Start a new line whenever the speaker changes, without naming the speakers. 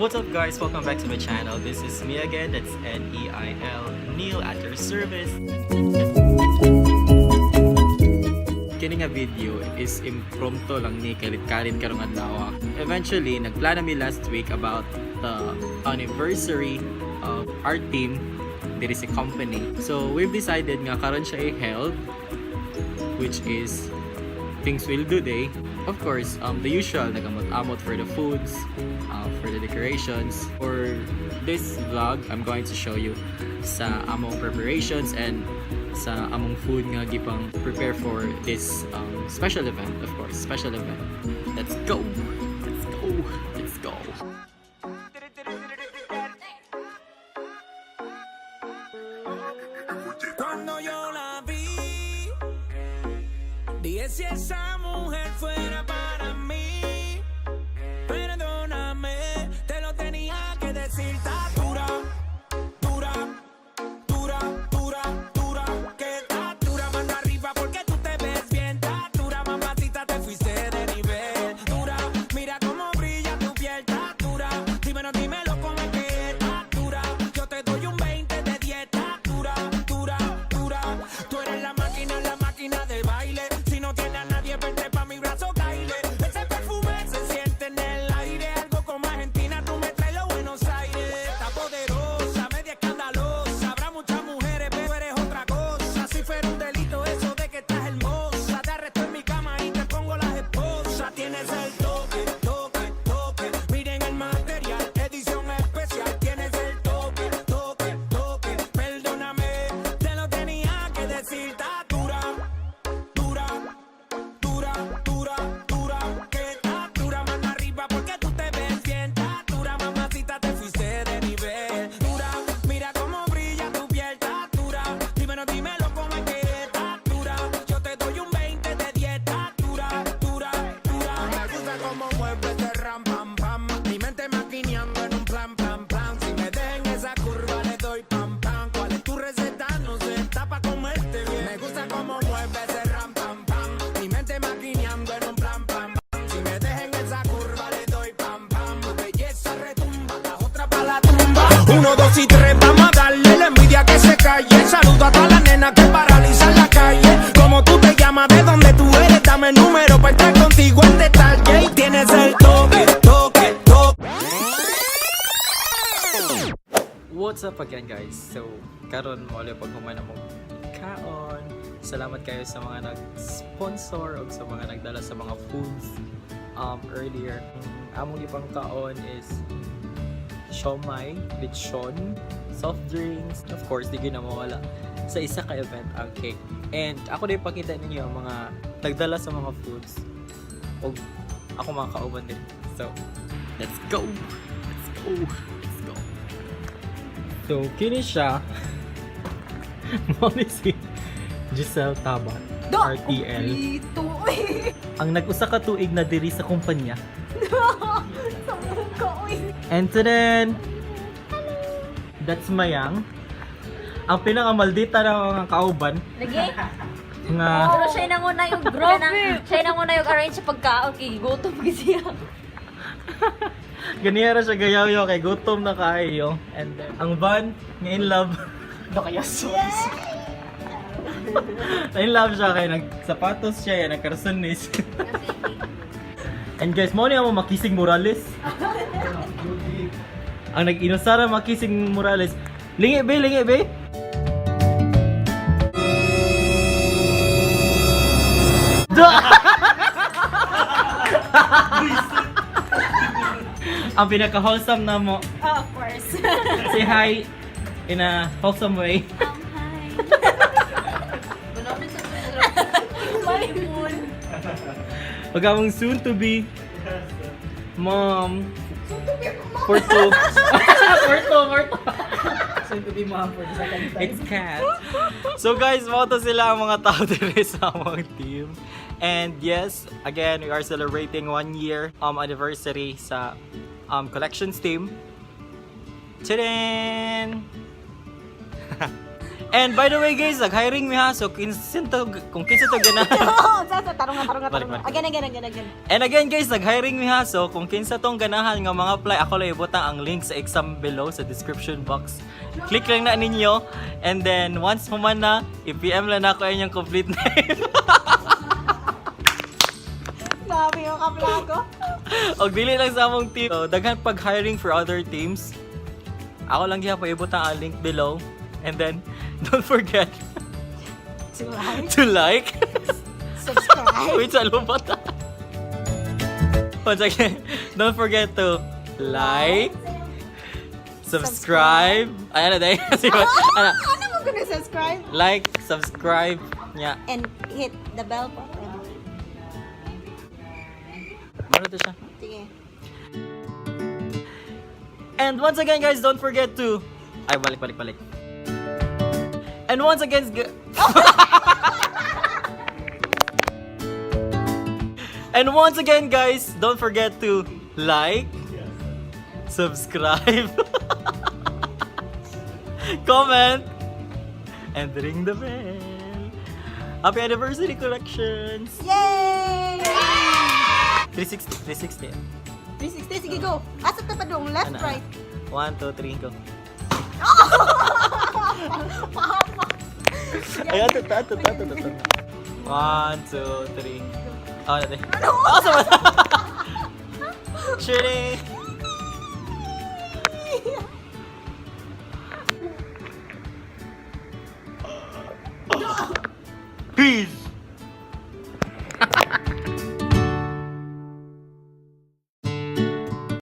What's up, guys? Welcome back to my channel. This is me again. That's Neil, Neil at your service. Kini nga video is impromptu lang ni kalit-kalit karong adlaw. Eventually, nagplano mi last week about the anniversary of our team diri sa company. So, we've decided nga karon siya i-held, which is Things Will Do Day. Of course, the usual, nagamot-amot for the foods, for the decorations. For this vlog, I'm going to show you sa among preparations and sa among food nga gipang prepare for this special event, of course, special event. Let's go! Let's go! Let's go!
Cuando yo la vi, dije: "Si esa mujer fuera para mí". Perdóname, te lo tenía que decir. Está dura, dura, dura, dura, dura. Que está dura, mano arriba porque tú te ves bien. Está dura, mamacita, te fuiste de nivel. Dura, mira cómo brilla tu piel. Está dura, dímelo, dímelo cómo es que está dura. Yo te doy un 20 de 10. Está dura, dura, dura. Tú eres la máquina de baile. Si no tienes a nadie, vente pa' mi brazo, caile. Ese perfume se siente en el aire. Algo como Argentina, tú me traes los Buenos Aires. Está poderosa, media escandalosa. Habrá muchas mujeres, pero eres otra cosa. Si fuera un delito eso de que estás hermosa, te arresto en mi cama y te pongo las esposas. Tienes el toque, toque, toque. Miren el material, edición especial. Tienes el toque, toque, toque. Perdóname, te lo tenía que decir. Está dura, dura, dura, dura, dura. Que está dura, mano arriba porque tú te ves bien. Está dura, mamacita, te fuiste de nivel. Dura, mira cómo brilla tu piel. Está dura, dímelo, dímelo cómo es que está dura. Yo te doy un 20 de 10. Está dura, dura, dura. Me gusta cómo mueves ese ram, pam, pam. Mi mente maquineando en un plan, plan, plan. Si me dejan esa curva, le doy pam, pam. ¿Cuál es tu receta? No sé, está pa' comerte bien. Me gusta cómo mueves ese ram, pam, pam. Mi mente maquineando en un plan, plan, plan. Si me dejan esa curva, le doy pam, pam. Tu belleza retumba, la otra pa' la tumba. Uno, dos y tres, vamos a darle la envidia que se calle. Saludo a todas las nenas que paralizan la calle. ¿Cómo tú te llamas? ¿De dónde tú eres? Dame el número para entrar contigo en detalle. Y tienes el toque, toque, toque.
What's up again, guys? So, karon mo ulit pag human among kaon. Salamat kayo sa mga nag-sponsor o sa mga nagdala sa mga foods earlier. Ang among ipang kaon is siomai, lechon, soft drinks. Of course, di gyud na mawala sa isa ka event ang cake. And ako din pakita ninyo ang mga nagdala sa mga foods o ako mga kauban din. So, let's go! Let's go! Let's go! So, kini siya. Mao ni si Giselle Tabat, RTL.
Kompleto.
Ang nag-usa ka tuig na diri sa kumpanya.
Sa mukha, uy.
And then, that's Mayang. Ang pinakamaldita ng mga kauban
Lagi?
Nga
Pero siya nanguna yung siya nanguna yung arrange sa pagkaon kay gutom gyud siya.
Ganiya ra siya gayaw kay gutom na kaayo. And then, ang van nga in love.
Do kaya sauce.
Na in love siya kay nagsapatos siya, ya nagkarsonis. And guys, mo ni amo Makisig Morales. Ang nag-inusara Makisig Morales. Lingi be, lingi be. Ang pinaka-wholesome na mo.
Oh, of course.
Say hi in a wholesome way.
Hi.
Malipun.
Pag among soon to be mom. For two. For two, for two.
Soon to be mom for the second time.
It's cat. So guys, mao to sila ang mga tao diri sa among team. And yes, again, we are celebrating one year anniversary sa collections team. Tadaan! And by the way guys, nag-hiring mi ha. So kinsa to, kung kinsa to ganahan.
Oo, sa tarong nga, tarong nga,
Balik,
tarong nga.
balik.
Again, again, again, again.
And again guys, nag-hiring mi ha. So kung kinsa tong ganahan nga mga apply, ako lang ibutang ang link sa exam below sa description box. Click lang na ninyo. And then once human na, i-PM lang na ako inyong complete name.
Grabe yung kaplago.
Og dili lang sa among team. So, daghan pag hiring for other teams. Ako lang gihapon ibutang ang link below. And then don't forget
To like,
to like.
subscribe.
Wait, sa lupat. Once again, don't forget to like, subscribe. Ayan na, dahil. Ano?
Ano mo gonna subscribe?
Like, subscribe. Yeah.
And hit the bell button.
Ano to siya?
Sige.
And once again, guys, don't forget to... Ay, balik, balik, balik. And once again... And once again, guys, don't forget to like, subscribe, comment, and ring the bell. Happy anniversary collections!
Yay!
360, 360.
360, sige go. Asa ta pa dong? Left,
Ano,
right?
ano? 1, 2, 3, go.
Pahama.
Ay, ato, ato, ato, ato, ato. 1, 2, 3. Oh, natin. Oh, sama. Shooting!